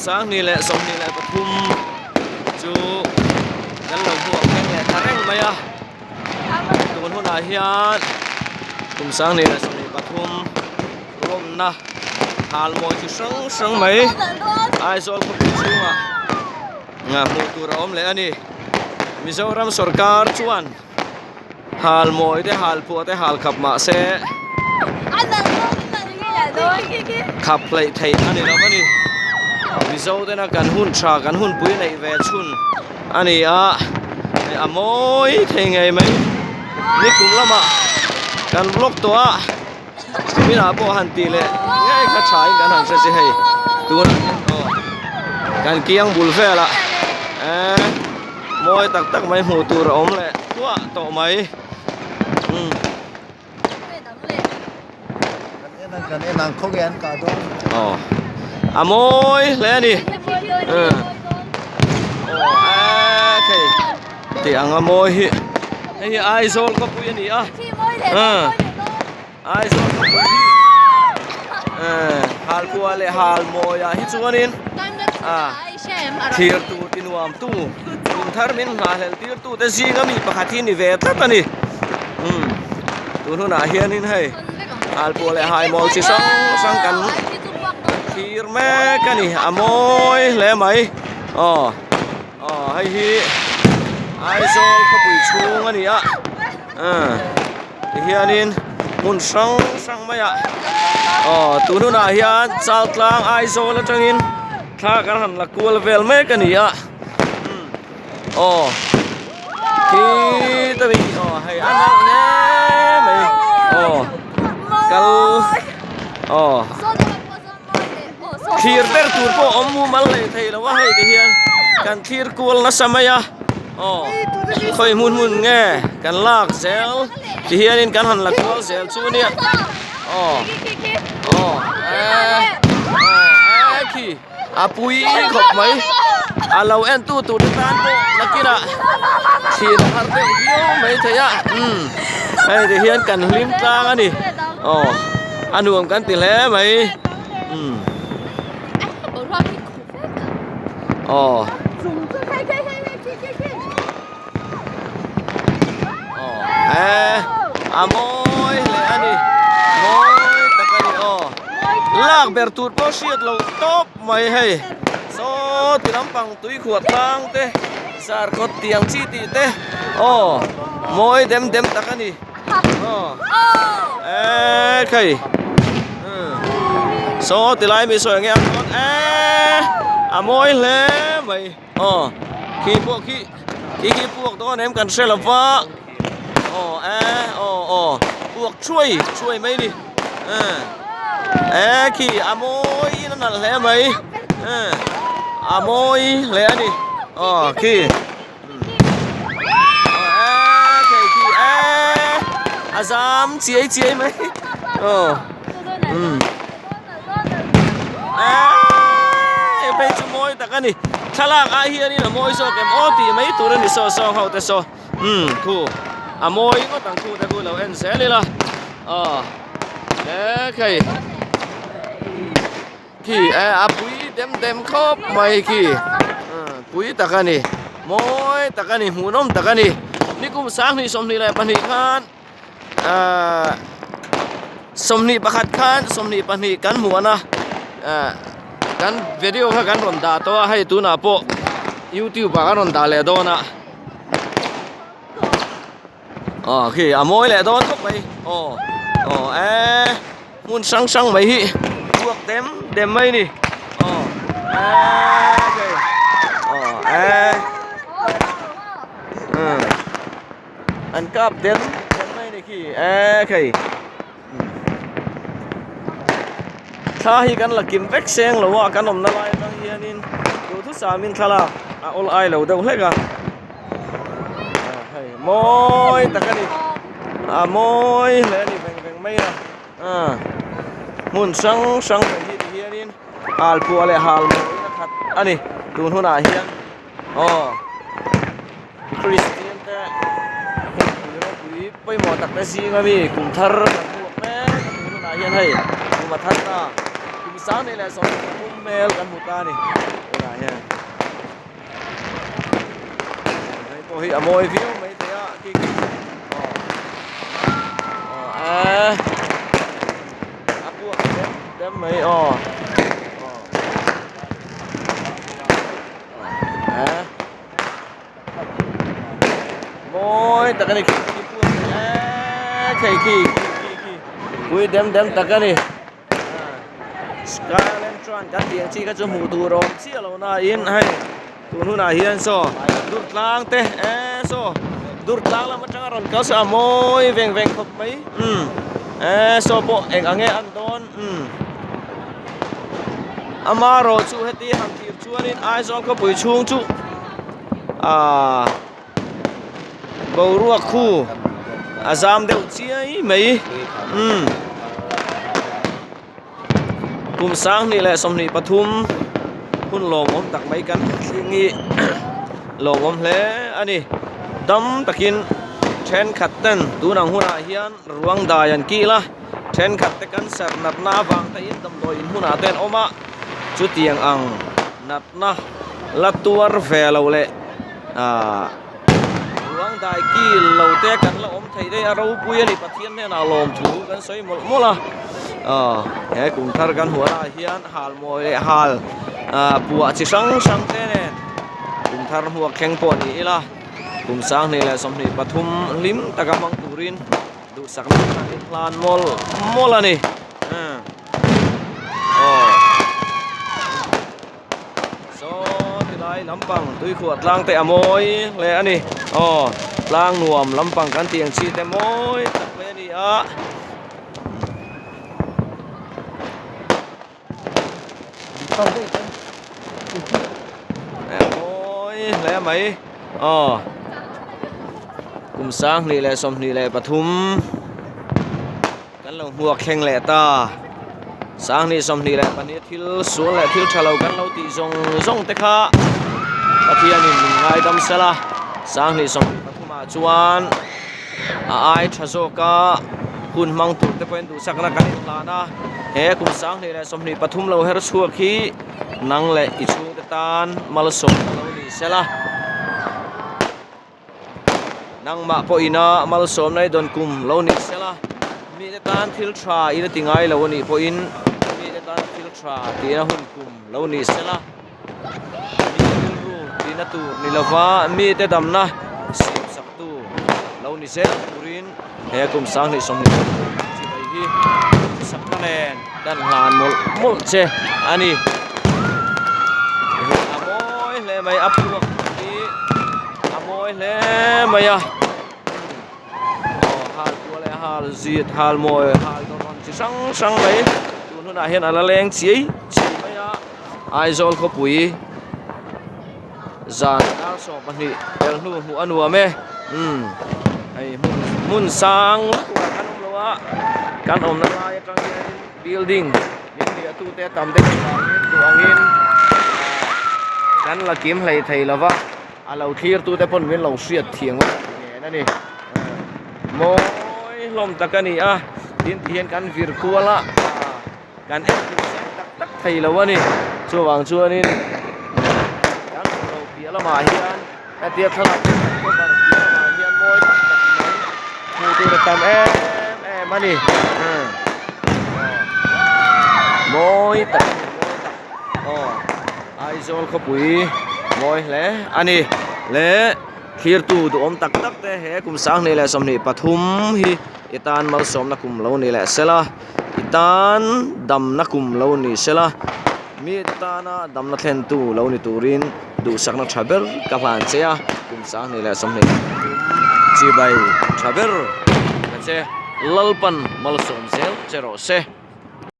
2023 chu kan lo hmuh thleng leh ta reng mai a tun hunah hian kum 2023 lawmna halmawi chi hrang hrang mai Aizawl khawpui chhungah hmuh tur a awm leh a ni Mizoram sawrkar chuan. Hal mawi te hal phuah te hal khap mah se khap hleih theih a ni lo a ni. Mizo tena kan hun tha kan hun pui neih ve chhun a ni a, hei a mawi thei ngei mai. Nikum lamah kan vlog tawh a, kuminah pawh han tih leh ngei kha tha in kan han hre si hei tunah hian aw kan kiang bul velah eee. Mawi tak tak mai hmuh tur a awm leh thuah tawh mai umm. Kan en ang khaw nge an kah dawn. Aw a mawi hle a ni. Aw e thei tih ang a mawi hi hei hi Aizawl khawpui a ni a. Aizawl khawpui hi Halpuah leh Halmawiah hi chuanin thlir tur ti nuam tu kum thar min nghahhlelh tir tu te zinga mi pakhat hi ni ve tlat a ni tun hunah hianin hei Halpuah leh Haimawi chi hrang hrang kan thlir mek a ni a mawi hle mai aw aw hei hi Aizawl khawpui chhung a ni a. Tihianin hmun hrang hrang maiah aw tun hunah hian Chaltlang Aizawl atangin thla kan han la kual vel mek a ni a aw khi ta mi aw hei a nalh hle mai aw kal aw thlir ber tur pawh awm mumal leh thei lo a hei tihian kan thlir kual nasa mai a. Aw khawi hmun hmun nge kan lak zel ti hianin kan han la kual zel chu ania aw aw eh aw eh khi a pui khawp mai a lo en tu tur te tan pawh nakinah thlir a har deuh viau mai thei a umm hei ti hian kan hlim tlang a ni aw a nuam kan ti hle mai umm. Aw. Aw eh a mawi hle a ni mawi tak a ni aw lak ber tur pawh hriat loh tawp mai hei saw ti lampang tui khuah tlang te zarkawt tiang chi tih te aw mawi dem dem tak a ni. Aw eh khei saw ti lai mi sawi nge ang dawn eh a mawi hle mai aw khi pawh khi khi khi puak dawn em kan hre lo va aw eh aw aw puak thuai thuai mai ni eh eh khi a mawi in a nalh hle mai eh a mawi hle a ni aw khi. A zam chiai chiai mai aw umm eee phei chu mawi tak a ni thlalak ah hianin a mawi zawk em aw tih mai tur a ni saw saw ho te saw umm khu a mawi ngawt ang khu te khu lo en zel ila aw he khei. Khi eh a pui dem dem khawp mai khi pui tak a ni mawi tak a ni hmuhnawm tak a ni nikum 2022 khan ahh 21 khan 22 kan hmuh a ah kan video kha kan rawn dah tawh a hei tunah pawh youtube ah kan rawn dah leh dawn a. Aw khi a mawi leh dawn khawp mai aw aw eee hmun hrang hrang mai hi chhuak dem dem mai a ni aw eee hei aw eee umm an kap dem dem mai a ni khi eee khei thla hi kan la kim vek seng lo a kan awmna lai atang hianin duhthusam in thlalak a awl ai lo deuh hlek a. Hei mawi tak a ni a mawi hle a ni veng veng mai a hmun hrang hrang mai hi ti hianin halpuah leh halmawi a khat a ni tun hunah hian aw kristian te hunpui ropui pawimawh tak te zinga mi kum thar kan hmuh mek a tun hunah hian hei kum a thar ta. 2023 hmel kan hmu ta a ni tunah hian hei pawh hi a mawi viau mai thei a khi khi aw aw eh a puak dem dem mai aw aw eh. Mawi tak a ni khi khi pui eee thei khi khi khi khi pui dem dem tak a ni skyland chuan kan tih ang chi kha chu hmuh tur a awm chiah lo nain hei tun hunah hian saw dur tlang te eee saw dur tlang lam atanga rawn kal saw a mawi veng veng khawp mai umm eee saw pawh eng ang nge a an dawn umm amaherawhchu heti han thlir chuanin Aizawl khawpui chhung chu. Ahh boruak khu a zam deuh chiai mai umm kum 2023 hun lawmawm tak mai kan thleng hi lawmawm hle a ni dam takin thenkhat ten tun ang hunah hian ruang dai an kil a thenkhat te cancer natna avang te in damdawi in hunah te an awm a chutiang ang natna la tuar ve lo leh ahh ruang dai kil lo te kan la awm thei daih a ropui a ni Pathian hnenah lawmthu kan sawi mawlh mawlh a aw he kum thar kan hmuh ah hian hal mawi leh hal ahh puah chi hrang hrang te nen kum thar hmuak thleng pawh ni ila kum 2023 hlim taka hmang turin duhsakna kan inhlan mawlh mawlh a ni aw. Saw tilai lampang tuikhuah tlang te a mawi hle a ni aw tlang nuam lampang kan tih ang chi te mawi tak mai a ni a. Mawi hle mai aw kum 2023. Kan lo hmuak thleng leh ta. 2022 thil sual leh thil tha lo kan lo tih zawng zawng te kha Pathianin min ngaidam sel a. 2023 ah chuan a ai tha zawk a, hun hmang tur te pawhin duhsakna kan inhlan a. He kum 2023 lo her chhuak hi nang leh i chhungte tan malsawmna lo ni sel a. Nangmah pawhina malsawmna i dawn kum lo ni sela, mite tan thil tha i la ti ngai lo a nih pawhin mite tan thil tha tihna hun kum lo ni sela, mite rilru tihna tur ni lova mite damna siamsaktu lo ni zel turin he kum 2023 chibai hi sakna nen kan hlan mawlh mawlh che a ni. A mawi hle mai a puak hi a mawi hle mai a aw hal kual leh hal zit hal mawi hal dawrhawn chi hrang hrang mai tun hunah hian a la leng chiai chiai mai a Aizawl khawpui zan dar 12 tel hnu hmuh a nuam e umm hei hmun hmun sang lutuk ah kan awm lo a kan awmna lai atang hianin building min hliah tu te a tam deuh avangin duh angin kan la kim hlei thei lo va a lo thlir tu te pawn min lo hriat thiang a nen a ni mawi hlawm tak a ni a tin ti hian kan vir kual a. Kan en tur chiang tak tak thei lo a ni. Chuvang chuanin kan hmu lo piah lamah hian hetia thlalak te kan cover piah lamah hian mawi tak tak mai hmuh tur a tam em em a ni. Mawi tak a ni mawi tak aw Aizawl khawpui mawi hle a ni. Le thlirtu duhawm tak tak te he kum 2023 hi i tan malsawmna kum lo ni leh sela. I tan damna kum lo ni sela, mite tana damna thlentu lo ni turin duhsakna tha ber ka hlan che a, kum 2023 chibai tha ber ka che, Lalpan malsawm zel che rawh se.